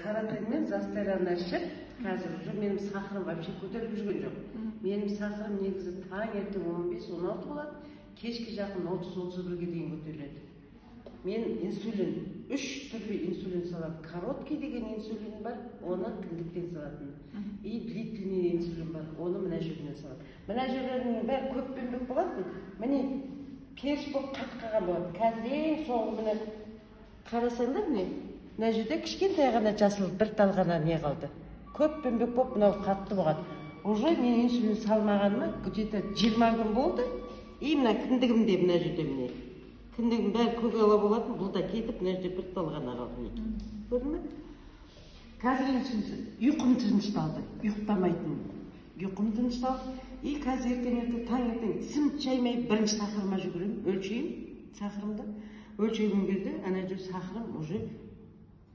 Каротин мен Застераны ішіп, қазір уже менің сахарым вообще көтеріліп жүрген жоқ. Менің сахарым негізі таңертең 15-16 болады, кешке жақын 30-31-ге дейін көтеріледі. Мен инсулин, үш түрлі инсулин саламын. Короткий деген инсулин бар, оны кіндіктен салатын, и длительный инсулин бар, оны мына жерінен саламын. Мына жерлерінің бәрі көкпеңбек болатын, міне, періш болып қатып қалған болатын. Қазір ең соңғы, міне, қарасаңдар, міне, мына жерде кішкентай ғана жасыл бір тал ғана не қалды. Көкпеңбек болып, мынау қатты болған. Уже мен инсулин салмағаныма где-то 20 күн болды. И мына кіндігімде, мына жерде, міне, кіндігім бәрі көк ала болатын, бұл да кетіп, мына жерде бір тал ғана қалды, мінекей, көрдің бе? Қазір инсулин, ұйқым тынышталды, ұйықтамайтын ұйқым тынышталды. И қазір ертең ерте таңертең тісімді шаймай бірінші сахарыма жүгіремін, өлшеймін сахарымды. Өлшеген кезде ана жерде сахарым уже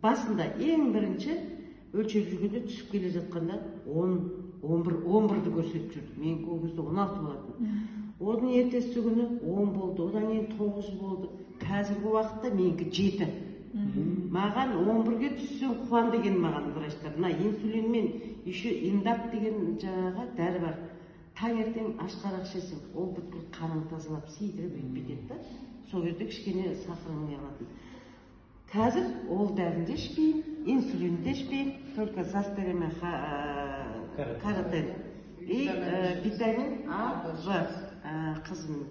басында ең бірінші өлшеп жүргенде, түсіп келе жатқанда 10, 11, 11-ді көрсетіп жүрді. Менікі ол кезде 16 болатын. Оның ертесі күні 10 болды, одан кейін 9 болды. Қазіргі уақытта менікі 7. Маған 11-ге түссең, қуан деген маған врачтар. Мына инсулинмен еще Индап деген жаңағы дәрі бар, таңертең аш қарақ ішесің, ол бүткіл қаныңды тазалап, сидіріп, өйтіп кетеді да, сол кезде кішкене сахарың не қылатын. Қазір ол дәріні де ішпеймін, инсулинді де ішпеймін, только Застера мен каротин и витамин А, В. Қызым.